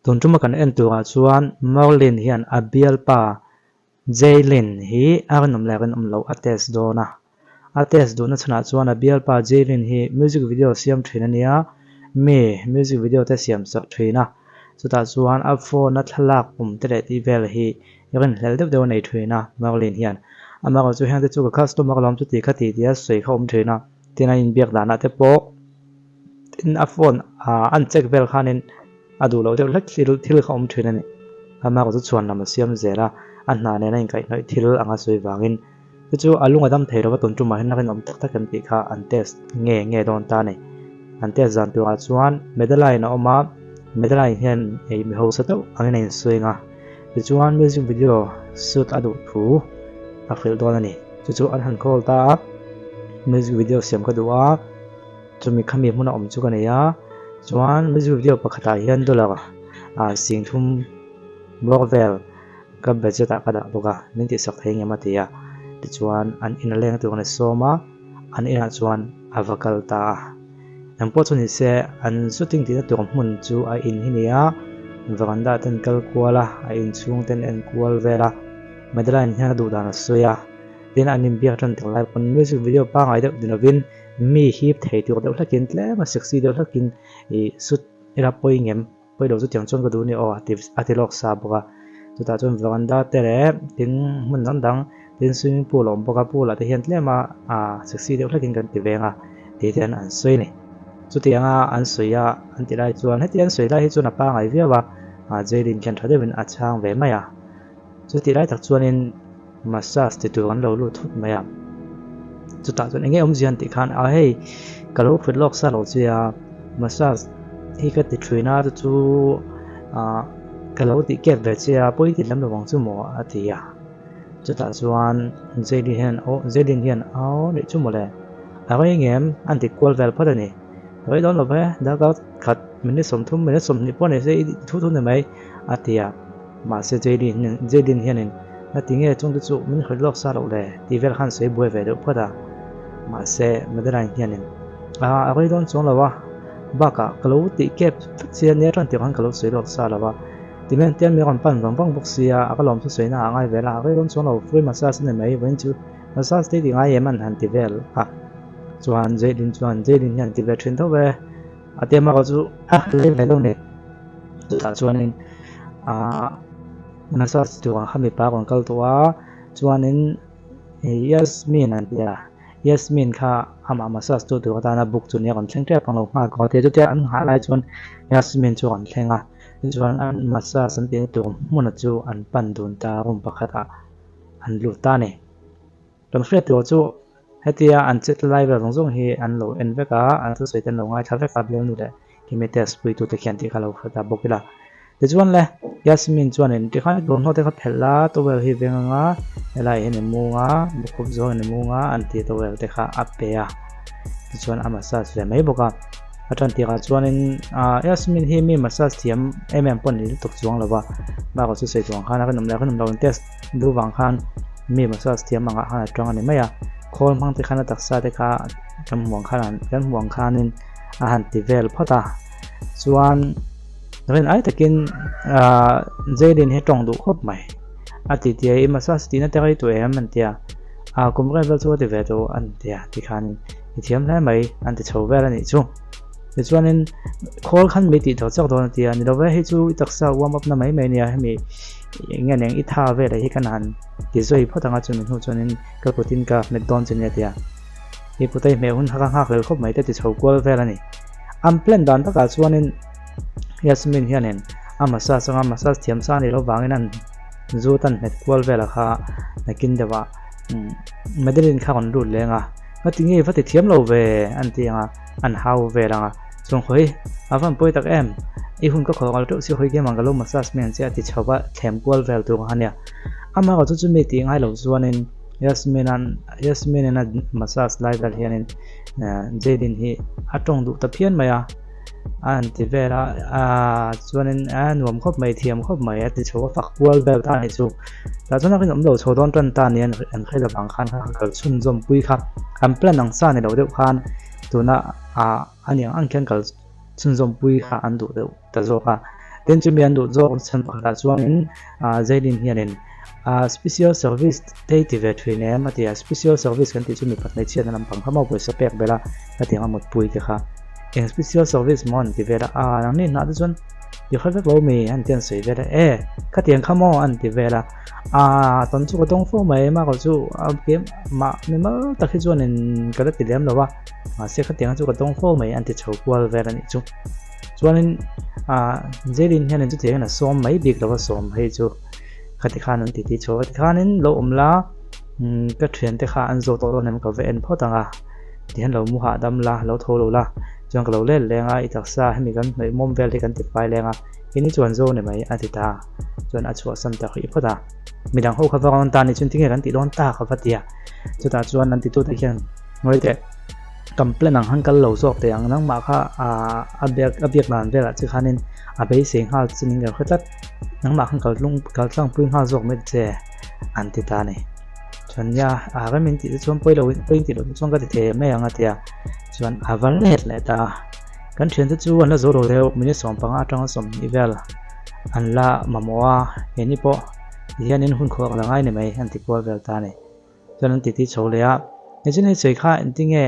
Tun tuma kan en turah chuan Merlin hian a bialpa Jaylin hi a rinawm leh rinawm loh a test dawn a. A test duhna chhanah chuan a bialpa Jaylin hi music video siam thin a nia, mi music video te siam sak thin a. Chutah chuan a phone a thlalak awm te leh tih vel hi rinhlelh deuh deuh a nei thin a Merlin hian. Amaherawhchu hengte chu ka customer lawm chu ti kha ti tia sawi kha awm thin a. Tin a inbiak danah te pawh tin a phone an check vel khanin a duh loh deuh hlek thil thil kha awm thin a ni. Amaherawhchu chu chhuan lam a siam zel a, a hna nen a inkaihhnawih thil anga sawi vangin chu chu a lung a dam thei lo va tun tumah hian a rinawm tak tak em tih kha an test nge nge dawn ta a ni. An test zan turah chuan Madeline a awm a, Madeline hian ei mi hausa deuh angin a insuing a, tichuan music video shoot a duh thu a hrilh dawn a ni. Chu chu an han call ta a, music video siam ka duh a, chumi khami hmuna awm chu ka nei a, chuan music video pakhatah hian dollar ah 30 bawr vel ka budget ah ka dah bawk a, min tihsak thei ngem a ti a, tichuan an in a leng tur an sawm a, an inah chuan a va kal ta a, engpawh chu ni se an shooting tihna tur hmun chu a in hi ni a, veranda ten kal kual a, a inchhung ten en kual vel a. Madeline hian a duh dan a sawi a, tin an inbiak tan tak lai pawn music video pangngai deuh ni lovin mi hip thei tur deuh hlakin tlem a sexy deuh hlakin ih shoot ila pawi ngem pawi lo chu tiang chuan ka duh ni aw a ti a ti lawk sa bawk a, chutah chuan veranda te leh tin hmun dang dang tin swimming pool a awm bawk a pool ah te hian tlem a ah sexy deuh hlakin kan ti veng a tih te hian an sawi a ni. Chutianga an sawi a an ti lai chuan heti an sawi lai hi chuan a pangngai viau a, ah Jailin khian tha deuhin a chhang ve mai a. Chutih lai tak chuanin massage ti tur an lo lut thut mai a, chutah chuan enge awmzia an tih khan a hei ka lo hrilh lawk sa lo che a, massage hi ka ti thin a chu chu ah ka lo tih kep ve che a pawi ti lem lo ang chu maw a ti a, chutah chuan Jade hian aw Jade hian aw nih chu mawle a rei ngem an ti kual vel phawt a ni, rei dawn lo ve darkar khat minute 30 minute 20 pawh ni se i thu thu ni mai a ti a. Mahse Jaylin hianin na ti nge chungte chu min hrilh lawk sa loh le tih vel khan sawi buai ve deuh phawt a. Mahse Madeline hianin a rei dawn chuang lo a, bakah ka lo tih kep vek che ania tan tih khan ka lo sawi lawk sa lo a. Timen tian mi rawn pan vang vang bawk sia a ka lawm chu sawina a ngai vel a, a rei dawn chuang lo free massage a ni mai vawiin chu massage te ti ngai em an han ti vel a. Chuan Jaylin chuan Jaylin hian ti ve thin tho e. A tema kha chu a hle ve lo ni. Chutah chuanin aaa massage tur ang kha mipa rawn kal tawh a, chuanin Yasmin an tia, Yasmin kha amah massage tu tur atana book chu nia rawn thleng tep ang lo nghak rawh a tia, chutia an nghah lai chuan Yasmin chu rawn thleng a, tichuan an massage an tihna tur hmuna chu an pan dun ta a, room pakhatah an lut ta a ni. Kan hriat tur chu hetia an chet lai vel zawng zawng hi an lo en vek a, an thusawi te an lo ngaithla vek a, bialnu leh kimi test puitute khian tih kha lo hre ta bawk ila. Tichuan le, Yasmin chuanin tikhan i thawmhnaw te kha phelh la, towel hi veng anga helai hian i mung a, bawkhup zawngin i mung a an tih towel te kha a pe a, tichuan a massage ve mai bawk a. A tan tirah chuanin Yasmin hi mi massage thiam em em pawh ni lutuk chuang lo va, bakah chu sawi tur ang khan a rinawm leh a rinawm lo in test duh vang khan mi massage thiam angah khan a tang a ni mai a, khawl hmang te khan a taksa te kha kan hmuh ang khan kan hmuh ang khanin a han ti vel phawt a, chuan rin ai takin ahh Jaylin hi a tawng duh khawp mai a ti tia i massage tihna te rei tawh em an tia ah kum rei vel chu a ti ve tawh an tia tikhanin i thiam hle mai an ti chho vel a nih chu. Tichuanin khawl khan mi tih tawh chak dawn a ti a, ni lo ve hei chu i taksa warm up na mai mai a nia hemi eng nge eng i tha vel ah hi kan han ti zui phawt ang a chumi hnu chuanin ka kutin ka hmet dawn che nia tia i kut a i hmeh hun kha ka nghak lel khawp mai te ti chho kual vel a ni. An plan dan takah chuanin Yasmin hianin a massage anga massage thiam sa a nih loh vangin an zu tan hmet kual vel ah kha nakin deuh ah Madeline kha a rawn lut leng a, ka ti nge va ti thiam lo ve an ti ang a. An hau vel ang a, chuan khawi a van pawi tak em, i hun ka khawh ngal teuh si khawi game ang ka lo massage mai ang che a ti chho va thlem kual vel tur ang a nia. Amaherawh chu chumi tih ngai lo chuanin Yasmin an Yasmin in a massage lai vel hianin Jadin hi a tawng duh ta phian mai a, a han ti vel a, aaa chuanin a nuam khawp mai thiam khawp mai a ti chho a fak kual vel ta a nih chu. Tah chuan a rinawm lo chho dawn tan ta a ni an hre lovang khan kha kal chhunzawm pui kha an plan ang sa ni lo deuh khan tuna ah a ni ang ang khian kal chhunzawm pui kha an duh deuh ta zawk a. Tin chumi an duh zawk chhan pakhatah chuanin Jailin hianin special service te i ti ve thin em a ti a, special service kan tih chu mipat hmeichhiatna lampang kha maw pawisa pek belh a hetiang a mutpui te kha eng special service maw an ti vel a, aa nangni hnah te chuan i hre vek lo mi an ti an sawi vel a, e khatiang kha maw an ti vel a, aa tawn chu ka tawng fo mai mah kawh chu a kem mah mimal tak hi chuanin ka la ti lem lo a, mahse khatiang chu ka tawng fo mai an ti chho kual vel a nih chu. Chuanin ah Jailin hianin chutiang hian a sawm mai bik lo a sawm hei chu khati khan an titi chho a tikhanin lo awm la umm ka thiante kha an zawh tawh dawn em ka va en phawt ang a tihian lo mu hahdam la lo tho lo la chuan ka lo let leng a i taksa hemi kan hnawih mawm vel hi kan ti fai leng a keini chuan zo ni mai a ti ta chuan a chhuahsan ta hrih phawt a midang ho kha va rawn ta ni chuan tinge kan tih dawn tak a va ti a chutah chuan an titute hian ngawi teh. Complaint ang han kal lo zawk teh ang nangmah kha aah a biak a biak dan velah che khanin a beisei nghal che ning lo hre tlat nangmah khan kal tlung kal tlangpui nghal zawk mai ta che an ti ta a ni. Chuan nia a rem in tih te chuan pawi lo in pawi in tih loh te chuan ka ti thei mai ang a tia chuan a va let leh ta a kan thiante chu an la zo lo deuh minute 15 atanga 20 vel an la mamawh a keini pawh tihianin hun khuak la ngai ni mai an ti kual vel ta a ni. Chuan an titi chho leh a, Nichin hei sawi kha engtinge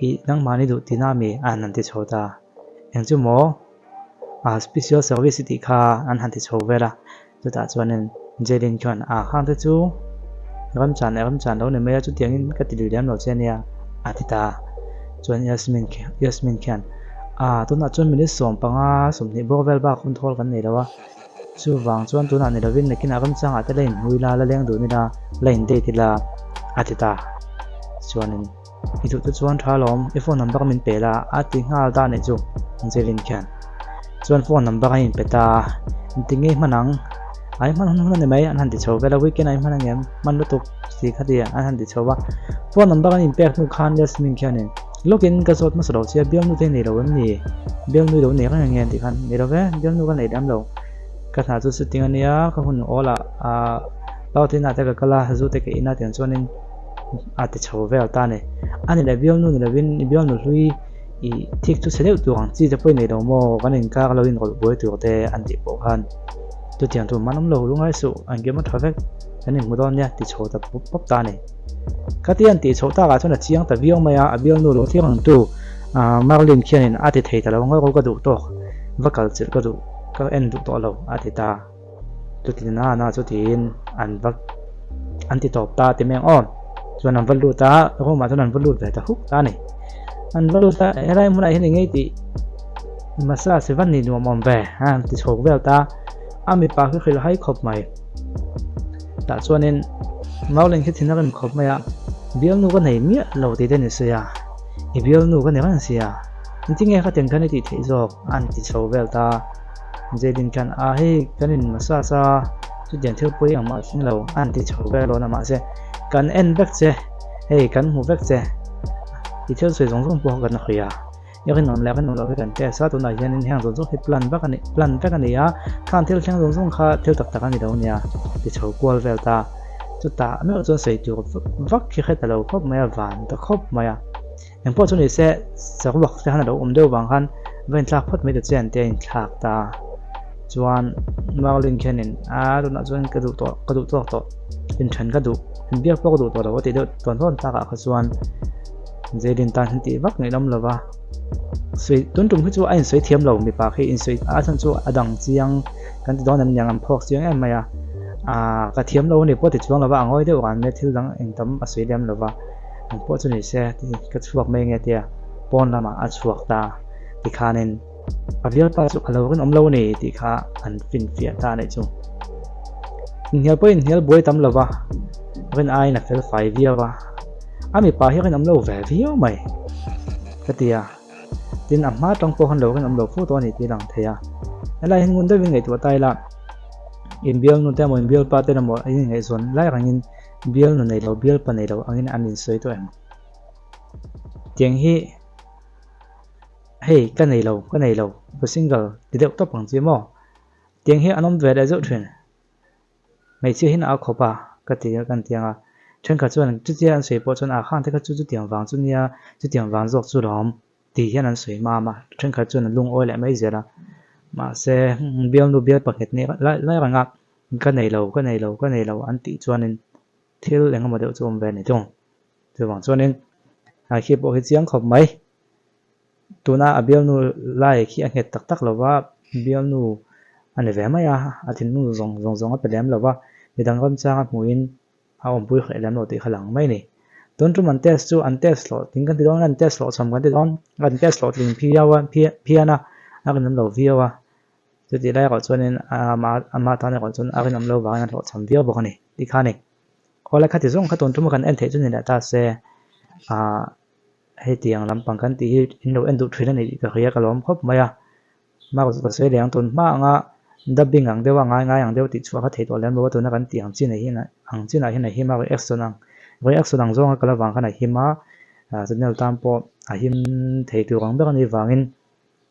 i nangmahni duh tihna ami an han ti chho ta. Eng chu maw ah special service i tih kha an han ti chho vel a, chutah chuanin Jailin chuan ah khang te chu ramchan leh ramchan lo ni mai a chutiangin ka ti lui lem lo che ania a ti ta. Chuan Yasmin Yasmin khian ah tunah chuan minute 15 20 bawk vel bak hun thawl kan nei lo a, Chuvang chuan tunah ni lovin nakinah ramchangah te la inhmui la, la leng dun ila, la in date ila a ti ta. Chuanin i duh te chuan tha lawm, i phone number min pe la a ti nghal ta anih chu Angeline khian. Chuan phone number a inpe ta a, engtin nge i hman ang? Ai hman hun hun a ni mai, an han ti chho vel a, weekend ah i hman angem? Hman lutuk si kha ti an han ti chho va. Phone number an inpek hnu khan Yasmin khianin lawkin ka zawt hmasa lo che a, bialnu te nei lo em ni? Bialnu i lo nei reng ang nge an tih khan, Nei lo ve, bialnu ka nei lem lo. Ka hna chu sitting a nia, ka hun awl ah ah party na te ka kal a, zu te ka in a tiang chuanin a ti chho vel ta a ni. A ni leh bialnu ni lovin i bialnu hlui i thik chu chhe deuh tur ang chi te pawh i nei lo maw? Kan inkar lo inrawlh buai tur te an tih pawh khan chutiang tur man awm lo lungai suh, engkim a tha vek, kan inhmu dawn nia ti chho ta pawp pawp ta a ni. Khatia an tih chhoh takah chuan a chiang ta viau mai a, a bialnu lo thlir ang tu Marlin khianin a ti thei ta lo ang, ka duh tawk, va kal chilh ka duh, ka en duh tawh lo a ti ta. Chuti na na chu tiin an va an ti tawp ta ti mai ang aw. Chuan an va lut a, room ah chuan an va lut ve ta huk ta a ni. An va lut a, helai hmunah hian eng nge tih massage va ni nuam awm ve a an ti chhawk vel ta. A mipa khi hrilh hai khawp mai. Tah chuanin Maulin khi thin a rem khawp mai a, bialnu ka nei miah lo tih te ni sawi a, i bialnu ka ni reng sia, engtin nge khatiang khan i tih theih zawk a an ti chho vel ta. Jaden khan a hei kan in massage a, chutiang thil pawi ang mah thleng lo a an ti chho vel dawn a mahse kan en vek che, hei kan hmu vek che, i thil sawi zawng zawng pawh kha kan hawi a. I rinawm leh rinawm loh hi kan test a, tunah hianin heng zawng zawng hi plan vek a ni plan vek a ni a, khang thil thleng zawng zawng kha thil tak tak a ni lo nia ti chho kual vel ta. Chutah meuh chuan sawi tur vak khi hre ta lo khawp mai a, van ta khawp mai a. Engpawh chu ni se saruak te khan a lo awm deuh vang khan va inthlak phawt mai ta che an tia inthlak ta. Chuan Marlin khianin a tunah chuan ka duh tawh ka duh tawk tawh inthen ka duh inbiak pawh ka duh tawh lo a tih deuh tawn tawn takah kha chuan Jaden tan hian tih vak ngaih awm lova sawi tun tum hi chu a insawi thiam lo mipa khi insawi a chhan chu a dang chiang kan ti dawn em niang an phawk chiang em mai a ah ka thiam lo a ni pawh ti chuang lova a ngawi deuh ran mai thil dang eng tam a sawi lem lova eng pawh chu ni se ka chhuak mai nge tia pawn lamah a chhuak ta tikhanin a bialpa chu a lo rinawm lo a ni tih kha an finfiah ta a nih chu inhnial pawh inhnial buai tam lova rin aiin a fel fai viau a. A mipa hi rinawm lo ve viau mai ka ti a, tin a hma tang pawh khan lo rinawm lo fo tawh a ni tih a lang thei a, helai hian ngun deuhin ngaihtuah ta ila inbialnu te emaw inbialpa te emaw an inngaihzawn lai rengin bialnu nei lo bialpa nei lo angin an insawi tawh em? Tiang hi hei ka nei lo ka nei lo ka single ti deuh tawp ang chi maw? Tiang hi an awm ve leh zeuh thin. Hmeichhia hian a khawp a, ka ti a, kan ti ang a. Thenkhat chuan chutia an sawi pawh chuan a khang te kha chu chutiang vang chu nia, chutiang vang zawk chu lawm tih hian an sawi mam a. Thenkhat chuan an lungawi leh mai zel a. Mahse, bialnu bial pahnih nih lai lai reng a, ka nei lo, ka nei lo, ka nei lo an tih chuanin thil eng emaw deuh chu awm ve a ni thung. Chuvang chuanin khi pawh khi chiang khawp mai. Tuna a bialnu lai khi a nghet tak tak lo va, bialnu a ni ve mai a, a thinlung zawng zawng zawng a pe lem lo va, midang ramchang a hmuhin a awmpui hreh lem lo tih kha lang mai a ni. Tun tum an test chu an test hlawh tling kan ti dawn, an test hlawh chhawm kan ti dawn, an test hlawh tling phiau a, phian a, a rinawm lo viau a, chutih lai erawh chuanin amah amah tan erawh chuan a rinawm lo vangin a hlawhchham viau bawk a ni tih kha a ni. Awle khati zawng kha tun tuma kan en theih chu ni leh ta se, ah hetiang lampang kan tih hi in lo en duh thin a ni tih ka hria ka lawm khawp mai a. Mark chu ka sawi leh ang tun hma anga dubbing ang deuh a ngai ngai ang deuh tih chhuah kha thei tawh lem lo a tuna kan tih ang chin ah hian ang chinah hian a him a reaction ang reaction ang zawnga kal avang khan a him a channel tan pawh a him thei tur ang ber a nih vangin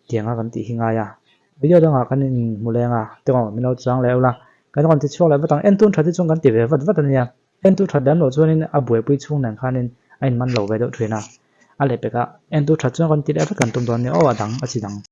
tianga kan tih hi ngai a video dangah kan inhmu leng a tawng min lo chuang leh ula kan rawn ti chhuak leh vat ang entun tha te chuan kan ti ve vat vat a nia. Entu that lem loh chuanin a buaipui chhung nen khanin a inman lo ve deuh thin a, a lehpekah entu that chuan rawn ti leh vat kan tum dawn nia aw a dang a chi dang.